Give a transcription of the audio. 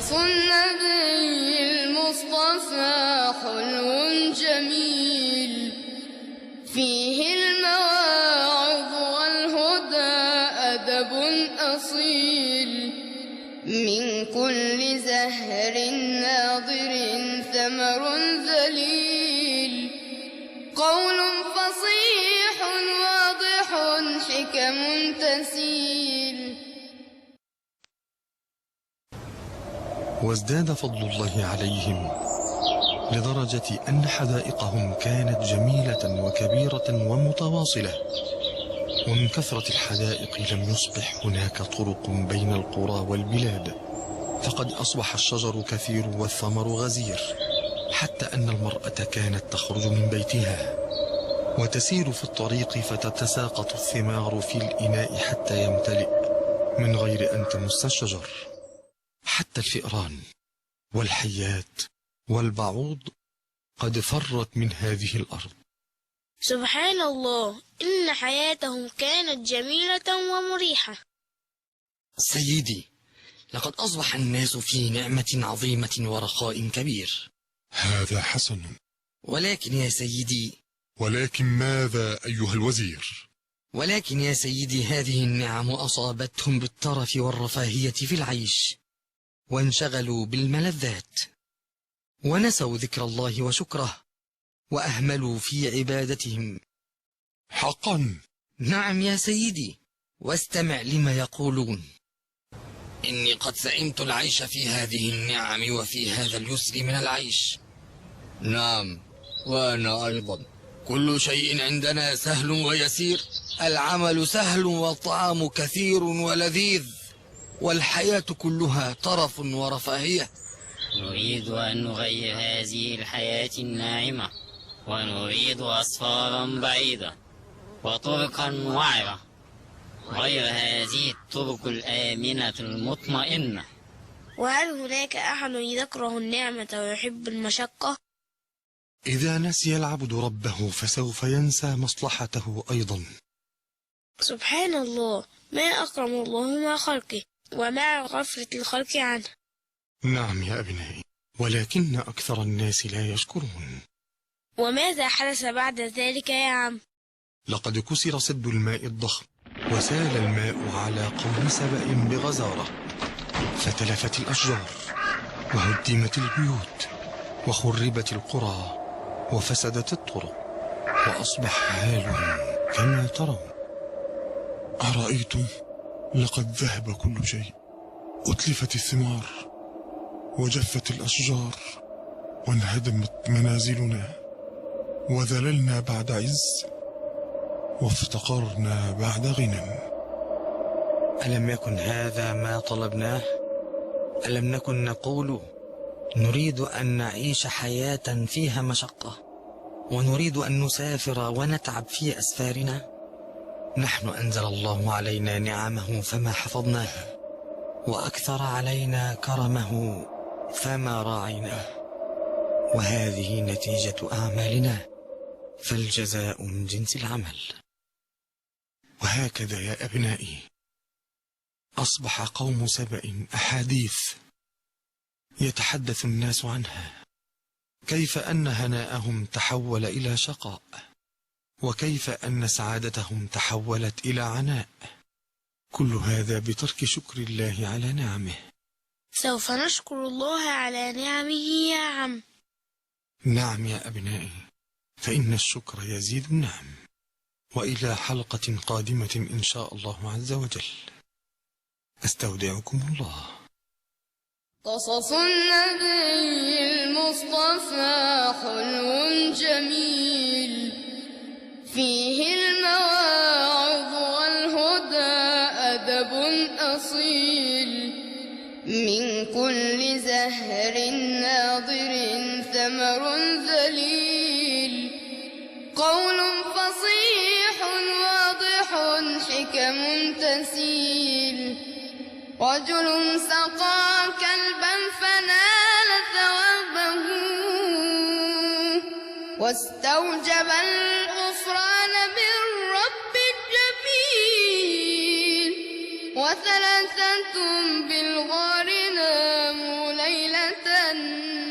قصص النبي المصطفى حلو جميل، فيه المواعظ والهدى أدب أصيل. من كل زهر ناضر ثمر ذليل، قول فصيح واضح حكم تسيل. وازداد فضل الله عليهم لدرجة أن حدائقهم كانت جميلة وكبيرة ومتواصلة، ومن كثرة الحدائق لم يصبح هناك طرق بين القرى والبلاد، فقد أصبح الشجر كثير والثمر غزير، حتى أن المرأة كانت تخرج من بيتها وتسير في الطريق فتتساقط الثمار في الإناء حتى يمتلئ من غير أن تمس الشجر. حتى الفئران والحيات والبعوض قد فرت من هذه الأرض. سبحان الله، إن حياتهم كانت جميلة ومريحة. سيدي، لقد أصبح الناس في نعمة عظيمة ورخاء كبير. هذا حسن. ولكن يا سيدي. ولكن ماذا أيها الوزير؟ ولكن يا سيدي، هذه النعم أصابتهم بالترف والرفاهية في العيش، وانشغلوا بالملذات، ونسوا ذكر الله وشكره، وأهملوا في عبادتهم. حقا؟ نعم يا سيدي، واستمع لما يقولون. إني قد سئمت العيش في هذه النعم وفي هذا اليسر من العيش. نعم، وأنا أيضا. كل شيء عندنا سهل ويسير، العمل سهل والطعام كثير ولذيذ، والحياة كلها ترف ورفاهية. نريد أن نغير هذه الحياة الناعمة، ونريد أسفارا بعيدة وطرقا وعرة غير هذه الطرق الآمنة المطمئنة. وهل هناك أحد يكره النعمة ويحب المشقة؟ إذا نسي العبد ربه فسوف ينسى مصلحته أيضا. سبحان الله، ما أكرم الله مع خلقه ومع غفلة الخلق عنه. نعم يا أبنائي، ولكن أكثر الناس لا يشكرون. وماذا حدث بعد ذلك يا عم؟ لقد كسر سد الماء الضخم، وسال الماء على قوم سبأ بغزارة، فتلفت الأشجار، وهدمت البيوت، وخربت القرى، وفسدت الطرق، وأصبح حالهم كما ترون. أرأيتم؟ لقد ذهب كل شيء، أتلفت الثمار، وجفت الأشجار، وانهدمت منازلنا، وذللنا بعد عز، وافتقرنا بعد غنى. ألم يكن هذا ما طلبناه؟ ألم نكن نقول نريد أن نعيش حياة فيها مشقة، ونريد أن نسافر ونتعب في أسفارنا؟ نحن أنزل الله علينا نعمه فما حفظناها، وأكثر علينا كرمه فما راعيناه، وهذه نتيجة أعمالنا، فالجزاء من جنس العمل. وهكذا يا أبنائي أصبح قوم سبأ أحاديث يتحدث الناس عنها، كيف أن هناءهم تحول إلى شقاء، وكيف أن سعادتهم تحولت إلى عناء. كل هذا بترك شكر الله على نعمه. سوف نشكر الله على نعمه يا عم. نعم يا أبنائي، فإن الشكر يزيد النعم. وإلى حلقة قادمة إن شاء الله عز وجل، أستودعكم الله. قصص النبي المصطفى حلو جميل، فيه المواعظ والهدى أدب أصيل. من كل زهر ناضر ثمر ذليل، قول فصيح واضح حكم تسيل. رجل سقى كلبا فنال ثوابه، واستوجب الغفران بالرب الجميل. وثلاثة